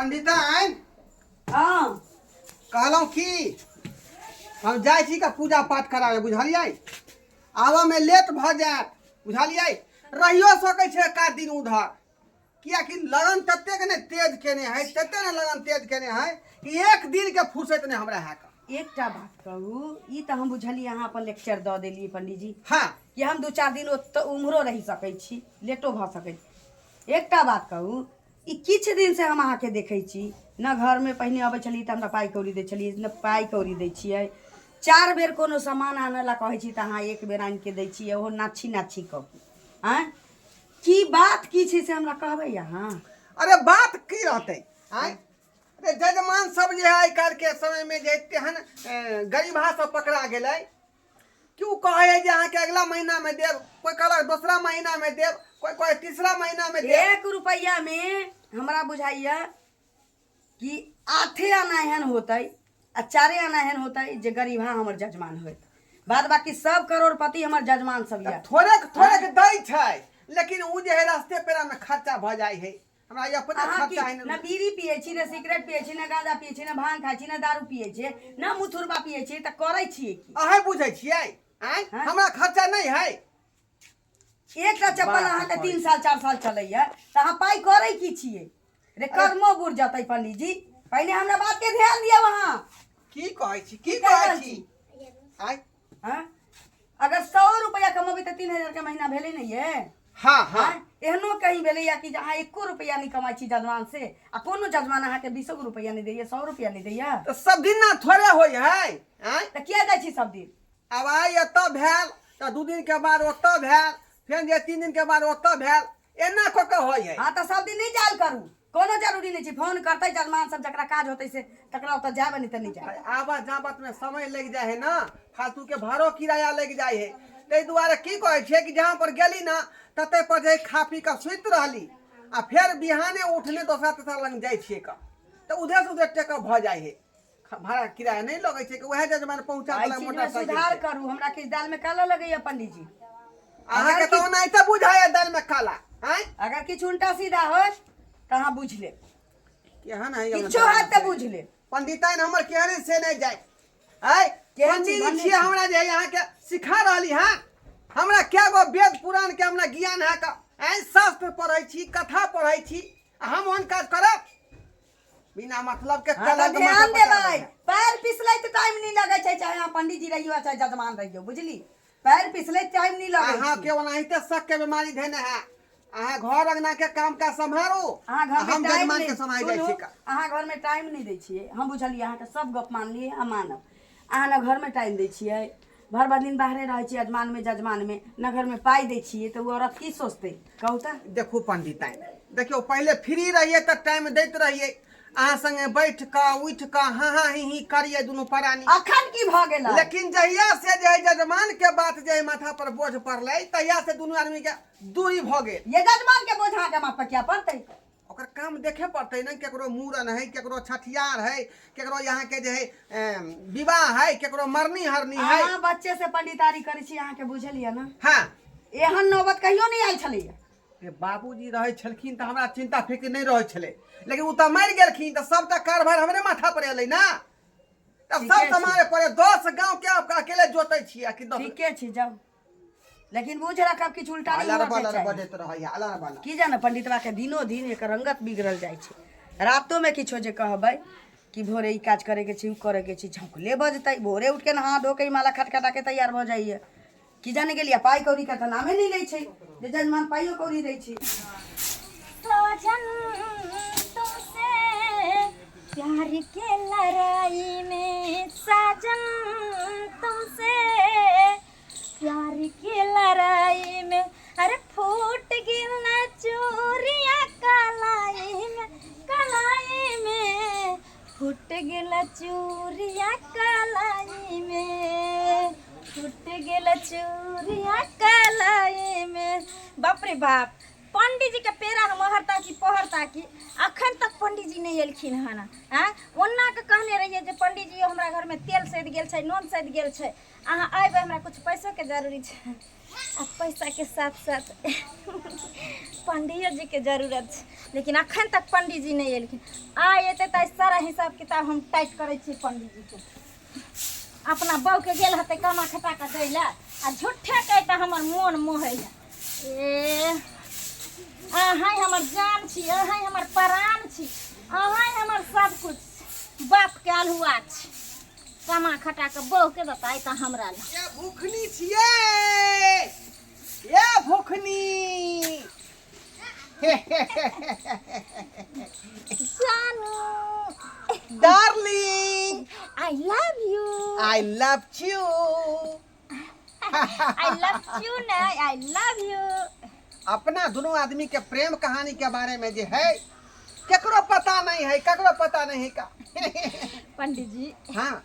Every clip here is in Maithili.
पंडिताइन। हँ। कहलहुँ की, हम जाइ छी का पूजा पाठ कराबे, बुझलियै? आबऽमे लेट भऽ जायत, बुझलियै? रहियो सकै छै एकाध दिन उधर, कियाकि लगन ततेक ने तेज केने है, ततेक ने लगन तेज केने है कि एक दिन के फुर्सत नहि हमरा है। एकटा बात कहू, ई तऽ हम बुझलियै अहाँ अपन लेक्चर दऽ देलियै पंडीजी। हँ। कि हम 2-4 दिन ओतऽ उम्हरो रहि सकै छी, लेटो भऽ सकै छी। एकटा बात कहू, ई किछु दिनसँ हम अहाँके देखै छी न, घरमे पहिने अबै छलियै तऽ हमरा पाइ कौड़ी दै छलियै न, पाइ कौड़ी दै छियै। 4 बेर कोनो सामान आनै लए कहै छी तऽ अहाँ एक बेर आनिके दै छियै, ओहो नाछी नाछी कऽ के। आँय, की बात की छै से हमरा कहबै अहाँ? अरे बात की रहतै? आँय अरे, जजमान सब जे है आइ काल्हि के समय में जे तेहन गरीबहा सब पकड़ा गेलै कि ओ कहै है जे अहाँके अगला महीना में देब, कोइ कहलक दोसरा महीना में देब, कोइ कहै तीसरा महीना में देब। 1 रुपैआ में हमरा बुझाइया कि 8 आना एहन होतै आ 4 आना एहन होतै जे गरीबहा हमर जजमान होत, बाद बाकी सब करोड़पति हमर जजमान सब यऽ। थोड़ेक थोड़ेक दै छै, लेकिन ओ जे है रास्ते पेरा में खर्चा भऽ जाइ है। हमरा ई अपने अहाँ की खर्चा है न बीड़ी पियै छी, न सिगरेट पियै छी, न गांजा पियै छी, न भांग खाइ छी, न दारू पियै छी, न मुथुरबा पियै छी, तऽ करै छियै की? अहें बुझै छियै? आँय? हँ? हमरा खर्चा नहि है। एकटा चप्पल बात अहाँके करै 3 साल 4 साल चलैया तऽ अहाँ पाइ करै की छियै रे? कर्मो बुझ जतै पंडीजी, पहिने हमरा बात के ध्यान दियौ अहाँ। की कहै छी, की की कहि कहै रहल छी? छी? आँय? हँ? अगर 100 रुपैआ कमेबै तऽ 3000 के महीना भेलै ने ये? हाँ हाँ। आँय? एहनो कहीं भेलैया कि जे अहाँ एको रुपैआ नहि कमाइ छी जजमान से, आ कोनो जजमान अहाँके 20 रुपैआ नहि दैया, 100 रुपैआ नहि दैया? तऽ सब दिन ना थोड़े होइ है। आँय? तऽ किया जाइ छी सब दिन? आब आइ एतऽ भेल तऽ 2 दिन के बाद ओतऽ भेल, फेर जे 3 दिन के बाद ओतऽ भेल, एना कऽ कऽ होइ है। हाँ, तऽ सब दिन नहि जायल करू, कोनो जरूरी नहि छै। फोन करतै जजमान सब, जकरा काज होतै से तकरा ओतऽ जायब, नहि तऽ नहि जायब। आबत जाबत में समय लागि जाइ है ना, फालतू के भाड़ो किराया लागि जाइ है। ताहि दुआरे की कहै छियै कि जहाँ पर गेली ना तते पर जे खा पी कऽ सुति रहली, आ फेर बिहाने उठने दोसरा तेसरा लग जाइ छियै कऽ, तऽ उधर से उधर टेकअप भऽ जाइ है, भाड़ा किराया नहि लगै छै, वएह जजमान पहुँचा एहि देलक चीजमे मोटरसाइकिल सुधार से। करू, हमरा किछु दालमे काला लगैया पंडीजी। अहाँके तऽ ओनाहिते बुझाइए दालिमे काला। आँय? अगर किछु उल्टा सीधा होत तऽ अहाँ बुझि लेब। केहन है? किछो होत तऽ बुझि लेब। पंडिताइन हमर केहन है से नहि जाय। आँय? केहन छी? पंडीजी भन्ने छियै छी। हमरा जे है अहाँके सिखा रहली हँ। हमरा कए गो वेद पुराण के हमरा ज्ञान है कऽ। आँय, शास्त्र पढ़ै छी, कथा पढ़ै छी, आ हम ओहन काज करब? बिना मतलब के हाँ, तऽ कलंक ध्यान माथा पर देबै। चढ़बै। पैर पिसलैत टाइम नहीं लगै छै, चाहे अहाँ पंडीजी रहियो आ चाहे जजमान रहियो, बुझली? पैर पिसलैत टाइम नहीं लगै अहाँ छै। के ओनाहिते शक के बीमारी धेने है। अहाँ घर अंगना के काम काज सम्हारू, अहाँ घर में हम टाइम जजमान नहीं के सम्हारि जाइ सुनू, छी का। अहाँ घर में टाइम नहीं दै छियै, हम बुझलियै। अहाँके सब गप मानलियै आ मानब। अहाँ न घर में टाइम दै छियै, भर भर दिन बाहरे रहै छियै, अजमान में जजमान में, न घर में पाइ दै छियै, तऽ ओ औरत की सोचतै, कहू तऽ? देखू पंडिताइन, देखियौ, पहिले फ्री रहियै तऽ टाइम दैत रहियै, अहाँ संगे बैठ कऽ उठि कऽ हाँ हाँ ही ही करियै दुनू प्राणी। अखन की भऽ गेलै? लेकिन जहिया से जे है जजमान के बात जे है माथा पर बोझ पड़लै, तहिया से दुनू आदमी के दूरी भऽ गेल। ये जजमान के बोझ अहाँके माथ पर किया पड़तै? ओकर काम देखे पड़तै ने, केकरो मूड़न है, केकरो छठियार है, केकरो यहाँ के जे है विवाह है, केकरो मरनी हरनी है। अहाँ बच्चे से पंडितारी करै छी, अहाँके बुझल यऽ ने? हाँ। एहन नौबत कहियो नहि आयल छलैया। रे बाबूजी रहै छलखिन तऽ हमरा चिंता फिक्र नहि रहै छलै, लेकिन ओ तऽ मरि गेलखिन तऽ सबटा कारभार हमरे माथा पर एलै ने। तब ठीके सब छै। सम्हारे पड़े, 10 गाँव के आप अकेले जोतै छियै कि 10? ठीके छै, जाउ, लेकिन बुझ रखब, किछु उल्टा नहीं अलर हुअके बलर चाही। बजैत रहैया अलर बलर। की जाने पंडितवा के दिनो दिन एकर रंगत बिगड़ल जाइ छै। रातो में किछो जे कहबै कि भोरे ई काज करे के छै, उ करे के छै, झौकले बजतै। भोरे उठ के नहा धो के ई माला खटखटा के तैयार भऽ जाइए। की जाने गेलियै, पाइ कौड़ी के तऽ नामे नहि लै छै जे जजमान पाइयो कौड़ी दै छै। साजन तुमसे प्यार के लड़ाई में, साजन तुमसे प्यार के लड़ाई में, अरे फूट गिल ना चूरिया कलाई में, कलाई में फूट गेल चूरिया कलाई में, फूट गेल चूरिया कलाई में। बाप रे बाप, पंडीजी के पेड़ा हम हरता की पहरता की अखन तक पंडीजी नहि एलखिन हन। आँय, ओना के कहने रहियै जे पंडीजी यौ हमरा घरमे तेल सधि गेल छै, नून सधि गेल छै, अहाँ अयबै, हमरा किछु पैसोके जरूरी छै आ पैसाके साथ साथ पंडियो जीके जरूरत छै, लेकिन अखन तक पंडीजी नहि एलखिन। आइ एतै तऽ सारा हिसाब किताब हम टाइट करै छी पंडीजीके। अपना बहूके गेल हेतै कमा खटा कऽ दै लए आ झूठे कहि तऽ हमर मोन मोहैए। ए अहाँ हमर जान छी, अहाँ हमर प्राण छी, अहाँ हमर सब कुछ, बापके अल्हुआ छी। कमा खटा कऽ बहूके बताइ तऽ हमरा लए। ये भूखनी छियै, ये भूखनी। जानू। Darling. I love you. I love you. I love you ने I love you. अपना दोनों आदमी के प्रेम कहानी के बारे में जे है केकरो पता नहीं है, केकरो पता नहीं है का। पंडित जी। हाँ।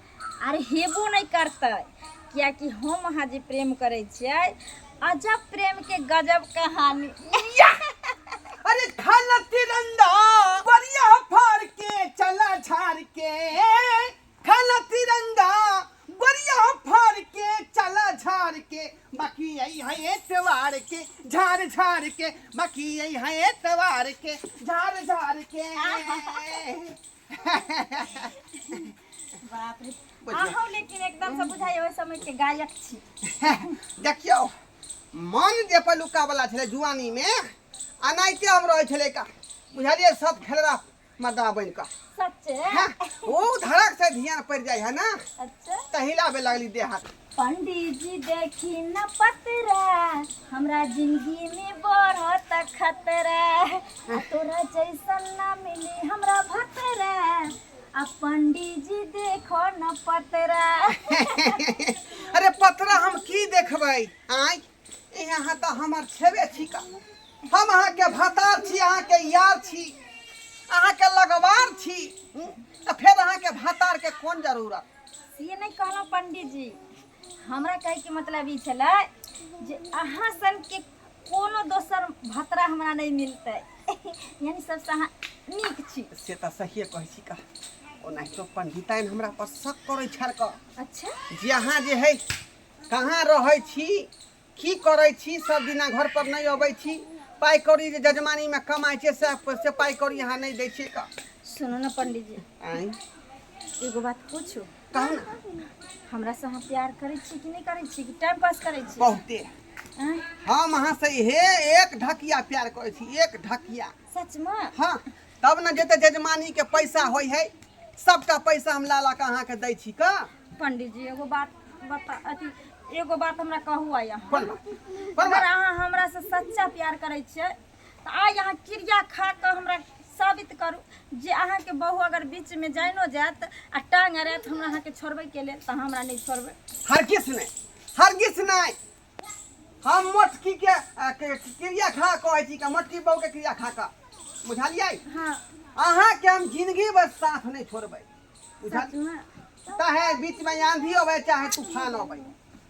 अरे हेबो नहीं करतै, कियाकि हम अहाँ जे प्रेम करै छियै अजब प्रेम के गजब कहानी। अरे खाला तिरंगा बढ़िया फाड़ के चला झाड़ के, खाला तिरंगा बढ़िया फाड़ के चला झाड़ के, बाकी आई है एतवार के झाड़ झाड़ के, बाकी आई है एतवार के झाड़ झाड़ के। बाप रे, बुझियौ। अहूँ लेकिन एकदम से बुझाइए ओहि समय के गायक छी। देखियौ, मन जे पहिलुका वाला छलै जुआनी में अनाइते हम रहै छलै का, बुझलियै, सब खेलरा मर्दाना बनि कऽ। सच्चे? हाँ, ओ धड़क से ध्यान पड़ि जाइ है ना। अच्छा। तऽ हिलाबे लगली देह हाथ। पंडीजी देखी न पतरा, हमरा जिंदगी में बढ़त खतरा, आ तोरा जैसन न मिली हमरा भतरा, आ पंडीजी देखो न पतरा। अरे पतरा हम की देखबै? आँय, यहाँ तऽ हमर छेबे छी का, हम अहाँके भतार छी, अहाँके यार छी, अहाँके लगवार छी, तऽ फेर अहाँके भतार के कोन जरूरत? से नहि कहलहुँ पंडीजी, हमरा कहैके मतलब ई छलै जे अहाँ सनके कोनो दोसर भतरा हमरा नहि मिलतै, यानी सबसँ अहाँ नीक छी। से तऽ सहिए कहै छी का, ओनाहितो पंडिताइन हमरा पर शक करै छल कऽ। अच्छा। जे अहाँ जे है कहाँ रहै छी, की करै छी, सब दिना घर पर नहि अबै छी, पाइ कौड़ी जे जजमानीमे कमाइ छै से पाइ कौड़ी अहाँ नहि दै छियै का। सुनू ने पंडीजी। आँय। एगो बात पूछू? कहू ने। हमरा से अहाँ प्यार करै छी कि नहि करै छी, कि टाइम पास करै छी? बहुते। आँय? हम अहाँ से हे एक ढकिया प्यार करै छी, एक ढकिया। सचमे? हाँ, तब ने जते जजमानी के पैसा होइ है सबटा पैसा हम ला ला कऽ अहाँके दै छी का। पंडीजी एगो बात बता, अथी एगो बात हमरा कहू आइ अहाँ। कोन बात? कोन अगर बात? अहाँ हमरा से सच्चा प्यार करै छियै तऽ आइ अहाँ क्रिया खा कऽ हमरा साबित करू जे अहाँके बहू अगर बीचमे जाइनो जायत आ टांग अड़ायत हमरा अहाँके छोड़बैके लेल, तऽ हमरा नहि छोड़बै। हरगिज नहि, हरगिज नहि। हम मोटकी के, क्रिया खा कहै छी का, मोटकी बहू के क्रिया खा कऽ, बुझलियै? हाँ। अहाँके हम जिंदगी भर साथ नहि छोड़बै, बुझल? सचमे? चाहे बीच में आंधी अबै चाहे तूफान अबै,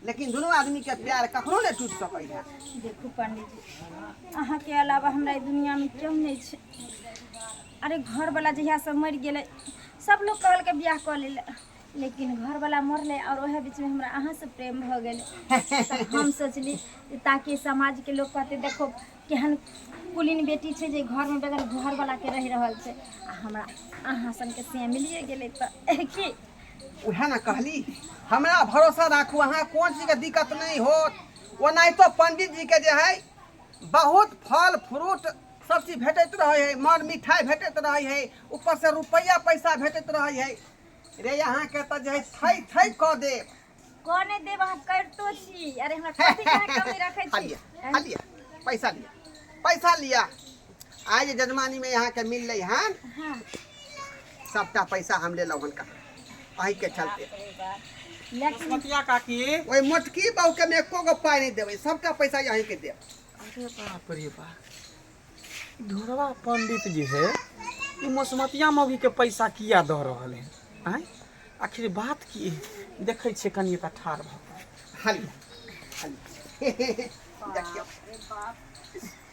लेकिन दुनू आदमी के प्यार कखनो नहि टूटि सकै है। देखू पंडीजी, अहाँके अलावा हमरा ई दुनियामे केओ नहि छै। अरे घरवला जहियासँ मरि गेलै सब लोग कहलकै बियाह कऽ लै लए, लेकिन घरवला मरलै आओर ओएह बीचमे हमरा अहाँसँ प्रेम भऽ गेलै, तऽ हम सोचली ताकि समाजके लोग कहतै देखो केहन कुलीन बेटी छै जे घरमे बगैर घरवलाके रहि रहल छै, आ हमरा अहाँ सनके से मिलिए गेलै तऽ की। उएह ने कहली, हमरा भरोसा राखू, अहाँ कोन चीजके दिक्कत नहि होत। ओनाहितो पंडित जीके जे है बहुत फल फ्रूट सब चीज भेटैत रहै है, मर मिठाइ भेटैत रहै है, ऊपरसँ रुपैआ पैसा भेटैत रहै है। रे अहाँके तऽ जे है थै थै कऽ देब। कऽ नहि देब, अहाँ करितो छी। अरे हमरा कथी के अहाँ कमी रखै छी? लिअ, लिअ, पैसा लिअ, पैसा लिअ। आइ जे जजमानीमे अहाँके मिललै हन हाँ। सबटा पैसा हम लेलहुँ हुनका अहीँके चलते। लेकिन मतिया काकी, ओहि मोटकी बहूके हम एको गो पाइ नहि देबै, सबटा पैसा अहीँके देब। अरे बाप रे बाप, ढोरवा पंडित जे है ई मसमतिया मौगी के पैसा किया दऽ रहल है? आँय, आखिर बात की है? देखै छियै कनि एतऽ ठाढ़ भऽ कऽ। हाली हाली देखियौ।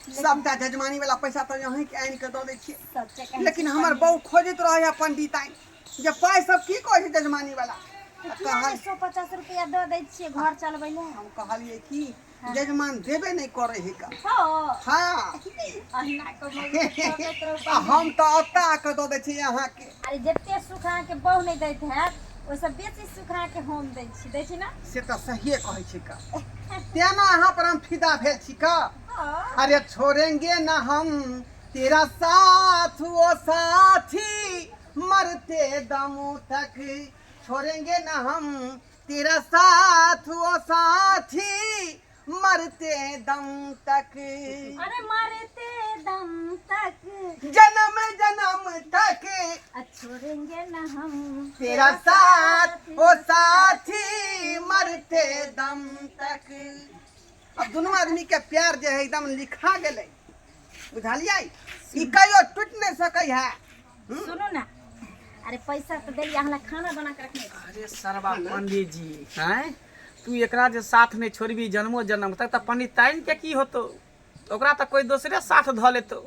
सबटा जजमानी वाला पैसा तऽ अहीँके आनि कऽ दऽ दै छियै। सच्चे कहै लेकिन छी हमर पंडित। बहु खोजैत रहै है पंडिताइन जे पाइ सब की कहै छै जजमानी वाला। तऽ किया नहि 150 रुपया दऽ दै छियै घर चलबै लए? हम कहलियै कि जजमान देबे नहि करै है का। हँ। हाँ। अहिना कऽ मौगी ठकैत रहू आ पंडित। हम तऽ ओतऽ आके दऽ दै छियै अहाँके। अरे जते सुख अहाँके बहु नहि दैत हैत ओहिसँ बेसी सुख अहाँके हम दै छी, दै छी ने? से तऽ सहिए कहै छी का, तेना अहाँ पर हम फिदा भेल छी का। हँ। अरे छोड़ेंगे ना हम तेरा साथ वो साथी मरते दम तक, छोड़ेंगे ना हम तेरा साथ वो साथी मरते दम तक। अरे मरते दम तक, जन्म जन्म तक आ छोड़ेंगे ना हम तेरा साथ ओ साथी मरते दम तक। अब दुनू आदमी के प्यार जे है एकदम लिखा गेलै, बुझलियै? ई कहियो टूटि नहि सकै है। सुनू ना, अरे पैसा तऽ देलियै अहाँ, खाना बना के रखने छी। अरे सरबा पंडित जी हैं, तू एकरा जे साथ नहीं छोड़बी जन्मो जन्म तक तऽ पंडिताइन के की होतो? ओकरा तऽ कोई दोसरे साथ धऽ लेतो।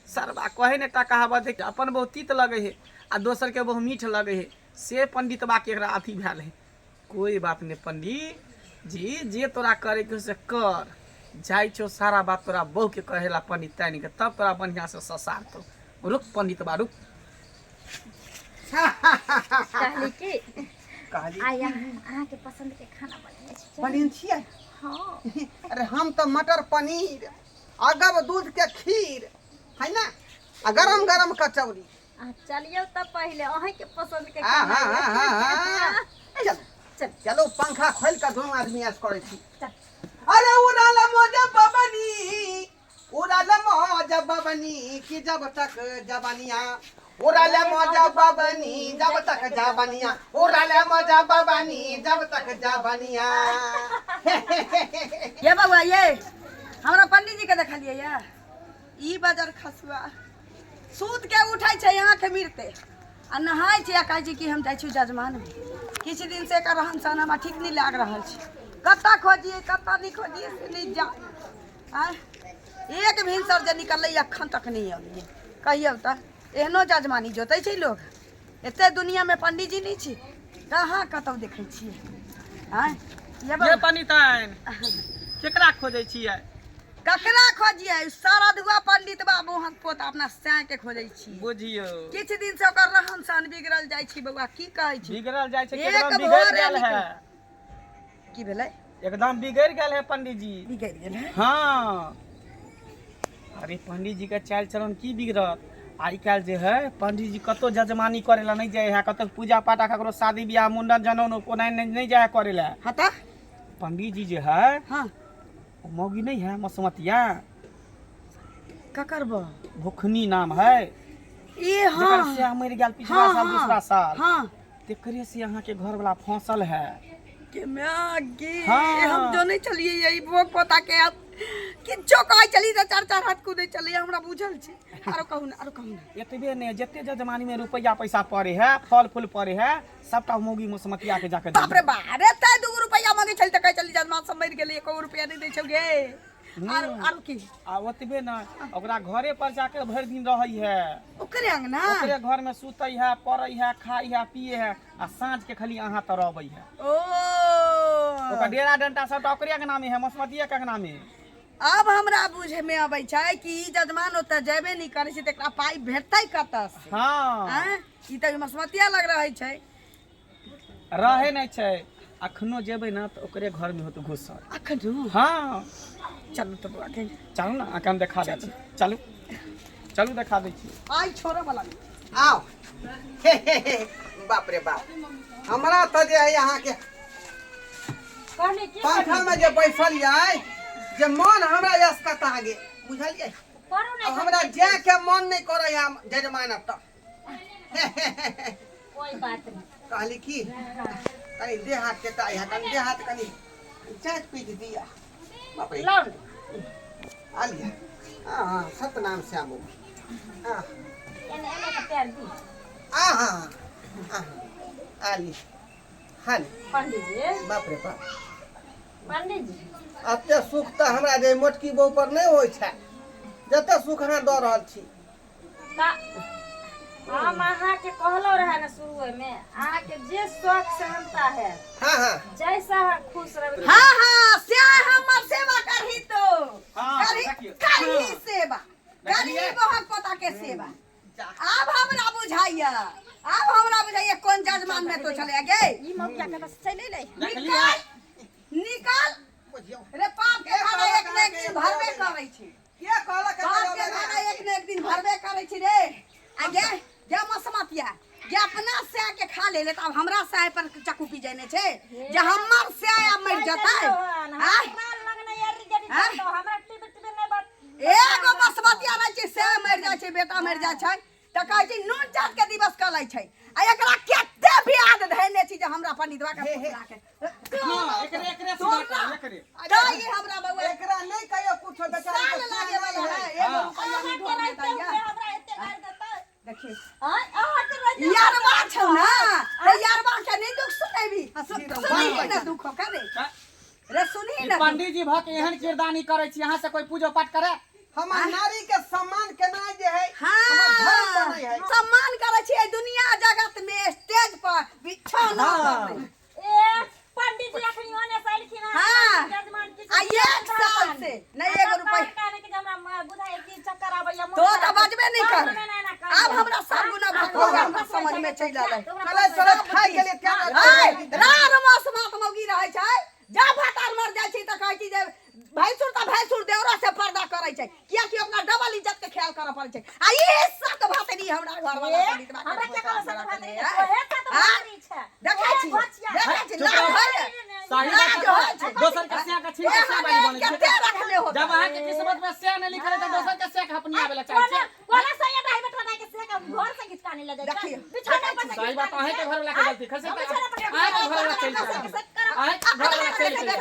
सरबा कहे ने एकटा कहावत है कि अपन बहुत तीत लगे है आ दोसर के बहुत मीठ लगे है, से पंडितबा के एकरा अथी भेल है। कोई बात नहीं पंडित जी, जे तोरा करे के हो से कर। जाइ छौ सारा बात तोरा बहू के कहेला पंडिताइन के, तब तोरा बढ़िया से ससारतौ। रुक पंडितबा रुक। कहली कि कहली आइ अहाँके पसंद के खाना बनेने छी, चलू। बनेने छियै? हँ। अरे हम तऽ मटर पनीर, अगब दूध के खीर है ना, आ गरम गरम कचौड़ी। अहाँ चलियौ तऽ पहिले अहाँके पसंद के आ खाना। हा हा हा हा, चल। चल। चलो पंखा खोल के दुनू आदमी ऐश करै छी। चल। अरे उड़ाल मौज बबनी, उड़ाल मौज बबनी कि जब तक जवानिया, उड़ाल मौज बबनी जब तक जवानिया, उड़ाल मौज बबनी जब तक जवानिया। ये बउआ ये हमरा पंडित जी के देखलियै ये ई बजर खसुआ सूत के उठै छै आँख मिरते आ नहाय छै आ कहै छै कि हम जाइ छी जजमान। किछु दिन से एकर रहन सहन हमरा ठीक नहि लागि रहल छै। कतऽ खोजियै कतऽ नहि खोजियै से नहि जा। आँय एक भिनसर जे निकललै अखन तक नहि अबैए। कहियौ तऽ एहनो जजमानी जोतै छै लोक? एते दुनियामे पंडीजी नहि छै, कहाँ कतौ देखै छियै? आँय ये ये बउआ पंडिताइन केकरा खोजै छियै? ककरा खोजियै? सरदुआ पंडित बाबू हम पोता अपना सैं के खोजै छी। बुझियौ किछु दिन से ओकर रहन सहन बिगड़ल जाइ छै बउआ, की कहै छी? बिगड़ल जाइ छै? एक एकदम बिगड़ भोरे गेल है। निकल की भेलै? एकदम बिगड़ गेल है पंडित जी। बिगड़ि गेल है? हाँ। अरे पंडित जी के चाल चलन की बिगड़त? आइ काल्हि जे है पंडित जी कतौ जजमानी करे ला नहीं जाए है, कतौ पूजा पाठ ककरो शादी ब्याह मुंडन जनौन उपनयन नहीं जाए करे ला। हाँ तऽ पंडित जी जे है, हाँ, वो मौगी नहीं है मसमतिया। ककर बा? भुखनी नाम है। ई जकर हाँ से मरि गेल पिछला हाँ साल, हाँ दूसरा साल, हाँ, तेकरे से यहाँ के घर वाला फंसल है। के माय गे। हाँ। हम जो नहीं चलिए यही भोग पोता के अब किछो कहै चली तऽ चार चार हाथ कूदै चलिए, हमरा बुझल छै। आरो कहू ना, आरो कहू ना। एतबे नहीं, जते जजमानी में रुपया पैसा पड़े है, फल फूल पड़े है, सबटा मौगी मसमतिया के जाके बाप रे बा। अरे तै 2 रुपया मांगे छली तऽ कहै चली जजमान सब मरि गेलै, एको रुपया नहि दै छौ गे। आरो आरो की? आ ओतबे न, ओकरा घरे पर जाके भरि दिन रहै है। ओकरे अंगना? ओकरे घर में सुतै है, पड़ै है, खाइ है, पिए है, आ साँझ के खाली अहाँ तर अबै है। ओ ओकर डेरा डंटा सबटा ओकरे अंगना में है, मसमतिया के अंगना में। अब हमरा बुझे में अबै छै कि ई जजमान ओतऽ जेबे नहि करै छै तऽ एकरा पाइ भेटतै कतऽ से? हाँ। आँय? ई तऽ मसमतिया लग रहै छै। रहे नहीं छै, अखनो जेबै ना तऽ ओकरे घर में होत घुसल। अखनो? हाँ। चलू तऽ बौआ के। चलू ना, अहाँके हम देखा दै छी। चलू चलू देखा दै छी। आइ छोड़ऽ वाला नहि। आउ। बाप रे बाप, हमरा तऽ जे है अहाँके कहली की पंखा में जे बैसल यै जे मन हमरा यसकता गे, बुझलियै? करू ने। अब हमरा जाय के मन नहीं करे है जजमान तऽ। कोई बात नहीं। कहली की कनी देह हाथ के है, कनी देह हाथ कनी जाँच पीट दिया। बाप रे। लाउ ने। आ लिया। हाँ हाँ, सतनाम श्यामो। हाँ। एने एने के पैर दी। आ हाँ हाँ, आ ली, हाँ ली। पंडित जी। बाप रे बाप। पंडित जी, एते सुख तऽ हमरा जे मोटकी बहु पर नहि होइ छै। जते सुख अहाँ दऽ रहल छी। हम अहाँके कहलो रहे ने शुरुए में, अहाँके जे शौक सहनता है, हाँ हाँ, जैसा अहाँ खुश रहबै। हाँ हाँ, से हमर सेवा करही तो। हाँ, करही। देखियौ। करही हाँ। सेवा करही। देखलियै? बहक पोता के सेवा। आब हमरा बुझाइया, आब हमरा बुझाइया कोन जजमान में तो चले गे। ई मौका के बस चलि अयलै। देखलियै? निकाल निकाल। बुझियौ रे पाप के भाड़ा एक ने एक दिन भरबे करै छी। के कहलक? बाप के भाड़ा एक ने एक दिन भरबे करै छी रे। आ गे गे मसमतिया जे अपना सै के खा ले ले, तऽ आब हमरा सै पर चक्कू पी जेने छै जे हमर सै आब मरि जेतै। आँय? हमरा लग नहि यार जड़ी। आँय? हमरा टिबे टिबे नहि बात। एगो बसमतिया रहै छै, सै मरि जाइ छै, बेटा मरि जाइ छै तऽ कहै छै नून चाट के दिवस कऽ लै छै। आ एकरा कते ब्याज धैने छी जे हमरा पंडितवा के पुतला के। हाँ, एकरे एकरे सुधार करू, एकरे। तऽ ई हमरा बौआ एकरा नहि कहियो कुछो, बेचारी साल के लागे सिया वाला नहि है। है। एगो रुपैआ नहि अहाँके ढोर रहिते दैया। हुए हमरा एते गारि देतै? देखिए। आँय, अहाँके रहिते हुए। यारवा छौ ना तऽ यारवा के नहि दुख सुनेबी? सुनही ने दुख करे रे, सुनही ई ने दुख। पंडित जी भऽ के एहन किरदानी करै छी, अहाँ से कोई पूजो पाठ करे? हमर नारी के सम्मान केनाइ जे है हमर धर्म हाँ बनै है। सम्मान करै छियै दुनिया जगत में स्टेज पर बिछौना पर नहि। ए पंडित जी अखनी ओने से एलखिन हन। हाँ। जजमान किछु आ एक साल से नहि एगो रुपैआ। कहने कि जे हमरा बुझाइ कि चक्कर आबैया। तो तऽ बजबे नहि कर। आब हमरा सब गुना भगवान हमरा समझ में चलि एलै। चलै चलै, खाइ के लिए तैयार। हाय रार मास मात मौगी रहै छै, जा भटार मर जाइ छै तऽ कहै छै जे भैंसुर तऽ भैंसुर देवरो से पर्दा करै छै, कियाकि अपना डबल इज्जत के ख्याल करऽ पड़ै छै। आ ई सत भतरी हमरा घर वाला पंडितवा के हमरा के कहल सत भतरी? है? ओहे सत भतरी छै। देखै छी, देखै छी, चुप लाज रहो। होइए। सही लाज बात होइ छै। दोसर के सिया के छीन के सिया वाली बनै छै। कते रखले होतै? जब अहाँ के किस्मत में सिया नहि लिखल है तऽ दोसर के सिया के अपनी आबे ला चाहै छै। कोना सैया दाई बेटा दाई के से के घर से खिचकाने लगे? देखियौ। बिछौना पर से। सही बात, अहीं के घर वाला के गलती खसे। बिछौना पर। अहीं के घर वाला चलि गेल, अहीं के घर वाला चलि गेल।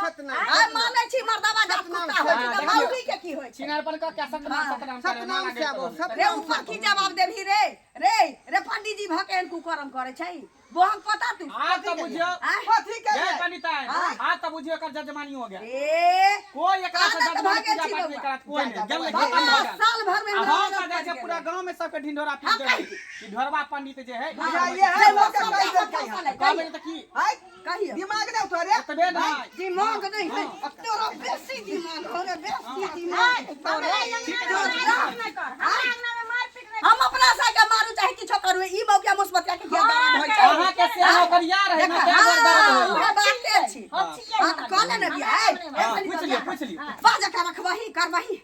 सतनाम। आइ मानै छी मर्दाबा जब कुत्ता होइ छै तऽ देखियौ। मौगी के की होइ छै? छिनारपन कऽ के सतनाम सतनाम करे सतनाम से आबो। रे सतनाम। ऊपर की जवाब देबही रे? रे रे, पंडीजी भऽ के एहन कुकर्म करै छै बोहंग पता तू? आज तऽ बुझियौ। आँय? कथी के? जय पंडिताइन। हाँ। आज तऽ बुझियौ एकर जजमानी हो गया। ए कोई एकरा से आदत जजमानी भऽ गेल पूजा छी पाठ नहीं बौआ। करत, कोई नहीं गेल, बौआ, खत्म भऽ गेल। साल भर में आ हमरा हम तऽ आदत जाइ छियै पड़ि पूरा गेलै। गाँव में सबके ढिंढोरा पीट देबै कि ढोरबा पंडित जे है। बुझाइए है लोक के कहि देलकै हन। कहबै तऽ की? आइ कहियो दिमाग नहि उठो रे। एतबे नहि। दिमाग नहीं है तोरा, बेसी दिमाग हो रे, बेसी दिमाग तोरे। हम अपना से के मारू चाहे किछो करू, ई मौका मुसबतिया के किया दर्द होइ छै? अहाँ के से ओकर यार है ना, तें दुआरे दर्द हाँ, होइए। उहे बाते छी। हाँ, तऽ कऽ ले ने बियाह, ए, ए, हाँ, पंडित पूछि लियौ, पूछि लियौ। बाज एकरा रखबही करबही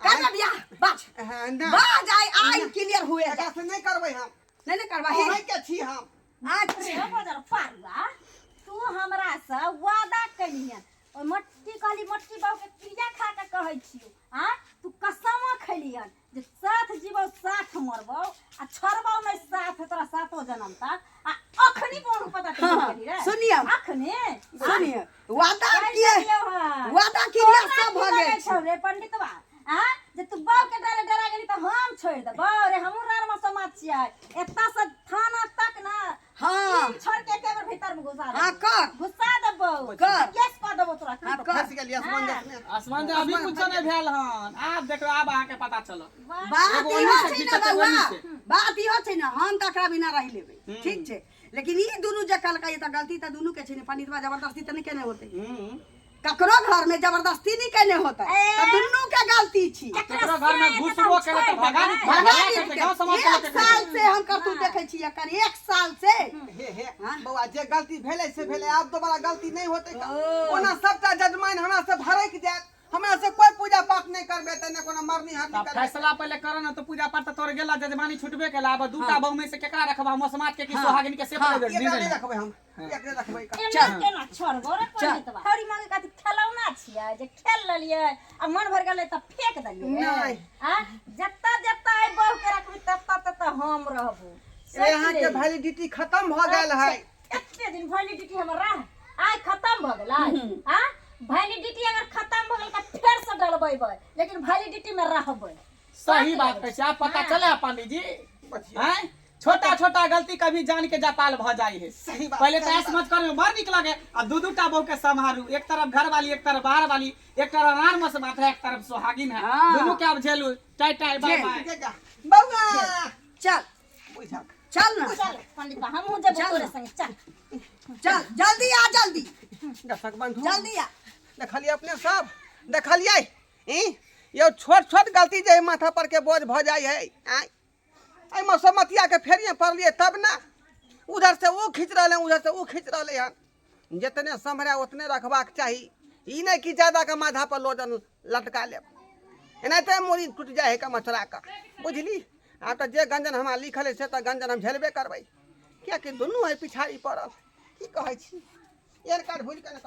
करबे बियाह? बाज। हाँ, ना। बाज, आइ आइ क्लियर हुए। एकरा से नहि करबै हम। नहीं नहीं करबही। अहीं के छी हम। अच्छा। पारुआ, तू हमरा से वादा कलिहन, ओहि मोटकी कहली मोटकी बाबू के क्रिया खा के कहै छियौ। आ तू कसमो खैलिहन जे साथ जीबौ साथ मरबौ आ छोड़बौ नहि साथ तोरा सातो जन्म तक, आ अखनी बोल पता हाँ, चलि रे? सुनियौ। अखने सुनिए, वादा कहि किए देलियौ हन। वादा क्रिया तोरा सब की भऽ लगै गेल छौ रे पंडितवा? आ जे तू बाप के डरे डरा गेली तऽ हम छोड़ि देबौ रे? हमहूँ रारमा समाज छियै, एतऽ से थाना तक ना हाँ। टीम छोड़ के एके बेर भीतर में घुसा हाँ, देबौ। कर। घुसा देबौ। कर। केस कऽ देबौ तोरा। हाँ, कर। फँसि गेलियै आसमान जखने। आसमान जे अभी कुछो नहि भेल हन, आब देखो, आब अहाँके पता चलत। बात एगो इहो ओन्ही से छै ने घिचत, एगो बौआ, ओन्ही से। बात इहो छै ने, हम तऽ एकरा बिना रहि लेबै, ठीक छै, लेकिन ई दुनू जे कहलकै तऽ गलती तऽ दुनू के छै ने। पंडितवा जबरदस्ती तऽ नहि केने होतै? ककरो घर में जबरदस्ती नहीं केने होतै तऽ दुनू के गलती छी। केकरो घर में घुसबो केले तऽ भगा नहीं, भगा भगा नहीं के गाँव समाज के एक लोक के साल से हम करतूत देखै छी एकर, एक साल से। हे हे हाँ? बौआ, जे गलती भेलै से भेलै, आब दोबारा गलती नहि होतै। ओ। ओना सबटा जजमान हमरा से भरकि जायत, हमरा से कोई पूजा पाठ नहि करबे तऽ नहि कोनो मरनी हाथी तब करबे। फैसला पहले कर न, तो पूजा पाठ तऽ तोर गेला, जजमानी छुटबे केला। आब दूटा बहु में से केकरा रखबा, मसमात के कि सोहागिन के, से पहिले एकरा निर्णय नहि ले। रखबै हम, एकरे रखबै। एना केना छोड़बो रे पंडितवा? हरी मांगे कथी खेलौना छियै जे खेल लेलियै आ मन भर गेलै तऽ फेंक देलियै? नहि। आ जत्ता जत्ता एहि बहु के रखबी तत्ता तत्ता हम रहबो। ए, अहाँके वैलिडिटी खत्म भऽ गेल है। एते दिन वैलिडिटी हमर रह, आइ खत्म भऽ गेलै? आ वैलिडिटी अगर खत्म भऽ गेल तऽ फेर से डलबेबै, लेकिन वैलिडिटी में रहबै। सही बात कहै छै। आब पता चले है पंडित जी? हैं, छोटा छोटा गलती कभी जान के जापाल भ जाई है। सही बात, पहले तो सही ऐश मौज करे में बड़ निक लगे, आ दू दू टा बहू के सम्हारू, एक तरफ घर वाली, एक तरफ बाहर वाली, एक तरफ अनार मस बात है, एक तरफ सोहागिन है। हाँ। दोनों के अब झेलू। टाई टाई बाय झेल। बाय। बउआ चल बुझक चल ना। चल पंडित बा, हमहूँ जेबो चल तोरे ना। संगे, चल। चल, जल्दी आ, जल्दी। दर्शक बंधु, जल्दी आ। देखलिए अपने सब, देखलिए ई यो छोट छोट गलती जे माथा पर के बोझ भ जाय है। आय एहि मसमतिया के फेरिए पड़लिए तब ना, उधर से वो खींच रहले, उधर से वो खींच रहले हन। जितने सम्हरे उतने रखबाक चाही, ई नहीं कि ज्यादा के माथा पर लोजन लटका लेब, एनाहिते मूड़ी टूटि जाइ है कमचरा के, बुझली। आब तऽ जे गंजन हमरा लिखल है से तऽ गंजन हम झेलबे करबै, किएकि दुनू है पिछाड़ी पड़ल। की कहै छी, एहन काज भूलि कऽ ने कहब।